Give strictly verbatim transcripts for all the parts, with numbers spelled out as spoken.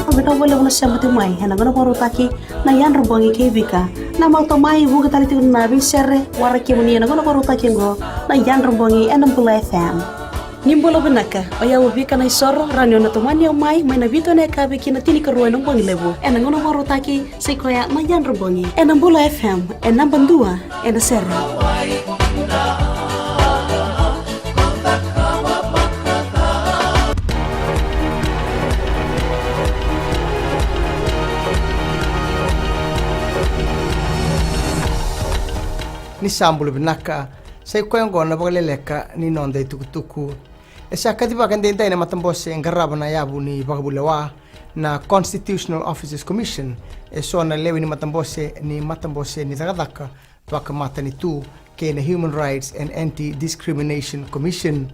Vinaka vakalevu na sema tiko mai ena gauna vakarautaki na Yadra Bogi kei Vika. Na mautau mai vuqa tale tiko na veisere waraki kemuni ena gauna vakarautaki oqo na Yadra Bogi ena Bula F M. Ni bula vinaka, o yau o Vika Naisoro, rawa ni o na tomani au mai mai na vitu ena yakavi ki na tinikarua ena bogi levu ena gauna vakarautaki. Sa i koya na Yadra Bogi ena Bula F M, e naba dua ena sere. Ni sa bula vinaka, sa i koya oqo na vakaleleka ni noda itukutuku. E sa kacivaka edaidai na matabose e qarava na yavu ni vakavulewa, na Constitutional Officers Commission, e so na lewe ni matabose ni matabose ni cakacaka vakamatanitu kei na Human Rights and Anti-Discrimination Commission.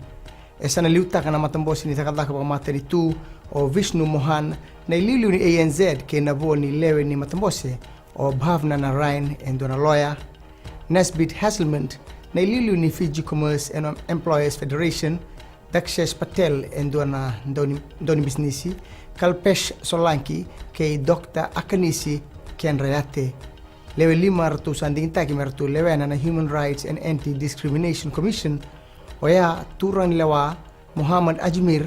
E sa na liutaka na matabose ni cakacaka vakamatanitu o Vishnu Mohan na iliuliu ni A N Z kei na vo ni lewe ni matabose o Bhavna Narain, e dua na loya, Nesbitt Hazelmint na iliuliu ni Fiji Commerce and Employers Federation, Dakshesh Patel, e dua na dauni, dauni bisinisi, Kalpesh Solanki kei Doctor Akanisi Kendrayate. Lewe lima ratou sa digitaki me ratou lewena na Human Rights and Anti-Discrimination Commission, oya turaganilewa Mohammad Ajmir,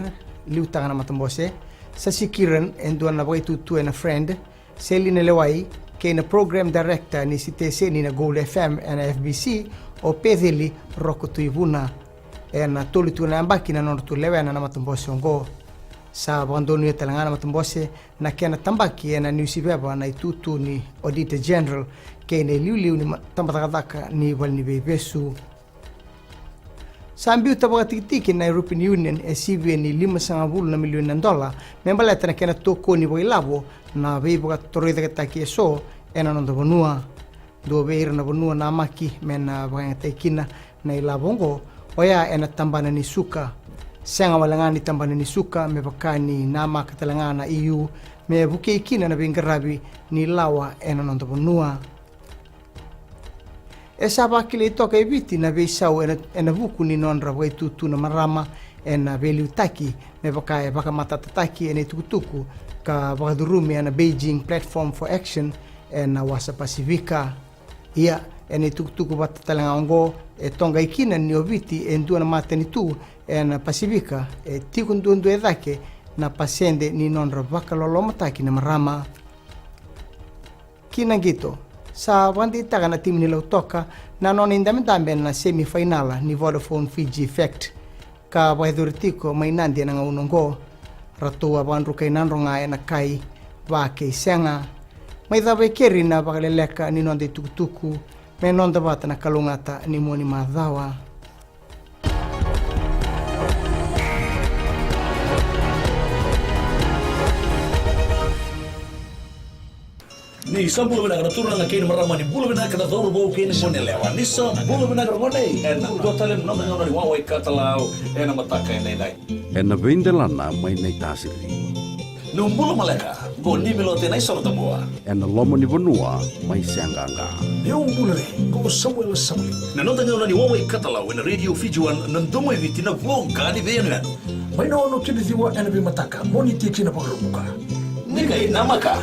liutaka na matabose, Sasi Kiran, e dua na vakaitutu ena Friend, Selina Lewai, kei na Program Director ni siteseni na Gold F M ena F B C, o Peceli Rokotuivuna. Ena tolu tiko na yabaki na nodratou lewena na matabose oqo. Sa vakadonuya tale ga na matabose na kena tabaki ena niusiveva na itutu ni Auditor General kei na iliuliu ni ma-, tabacakacaka ni valeniveivesu. Sa biuta vakatikitiki na European Union e sivia ni limasagavulu na milioni na dola me baleta na kena tokoni vakailavo na veivakatorocaketaki eso ena noda vanua. Dua vei ira na vanua namaki me na vakayagataki kina na ilavo oqo, oya ena tabana ni suka. Sega wale ga ni tabana ni suka, me vaka ni namaka tale ga na E U me vukei kina na veiqaravi ni lawa ena noda vanua. E sa vakilai toka e Viti na veisau ena, ena vuku ni nodra vakaitutu na marama ena veiliutaki, me vaka e vakamatatataki ena itukutuku ka vakacurumi ena Beijing Platform for Action ena wasa Pasivika. Ia, ena itukutuku vata tale ga oqo, e toqai kina ni o Viti e dua na matanitu ena Pasivika e tiko duadua e cake na pasede ni nodra vakalolomataki na marama. Ki na qito, sa vakadeitaka na timi ni Lautoka na nona idabedabe ena semi fainala ni Vodafone Fiji Effect, ka vakayacori tiko mai Nadi ena gauna oqo. Ratou a vakadrukai nadroga ena kai, va kei sega. Mai cava e keri na vakaleleka ni noda itukutuku, me noda vata na kalougata ni mua ni macawa. Ni sa bula vinaka na turaga kei na marama, ni bula vinaka na cauravou kei na goneyalewa, ni sa bula vinaka na gone. Ena dua tale na noda gauna ni wawa i Katalau ena mataka edaidai. Ena veidelana mai Naitasiri. Niu bula maleka, qo Nimi Lote Naisoro Tabua. Ena loma ni vanua mai Seaqaqa. Niu bula re, qo Samuela Samueli. Na noda gauna ni wawa i Katalau ena Radio Fiji One, na domo i Viti, na voqa ni veiyanuyanu. Mai na ono ki na ciwa ena veimataka, Moniti ki na Vakaraubuka. Ni qai namaka.